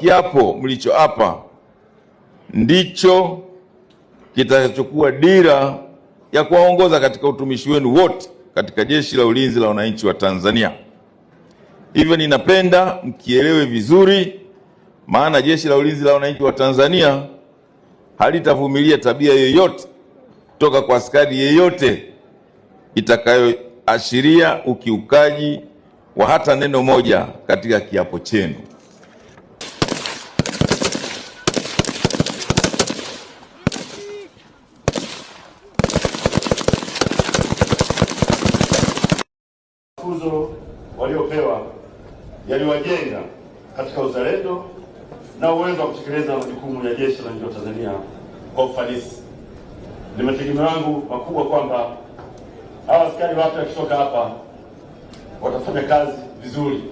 kiapo mlichoapa ndicho kitakachokuwa dira ya kuwaongoza katika utumishi wenu wote katika Jeshi la Ulinzi la Wananchi wa Tanzania. Hivyo ninapenda mkielewe vizuri, maana Jeshi la Ulinzi la Wananchi wa Tanzania halitavumilia tabia yoyote kutoka kwa askari yeyote itakayoashiria ukiukaji wa hata neno moja katika kiapo chenu. Mafunzo waliopewa yaliwajenga katika uzalendo na uwezo wa kutekeleza majukumu ya Jeshi la Wananchi wa Tanzania kwa ufanisi. Ni mategemeo yangu makubwa kwamba hawa askari wapya wakitoka hapa watafanya kazi vizuri.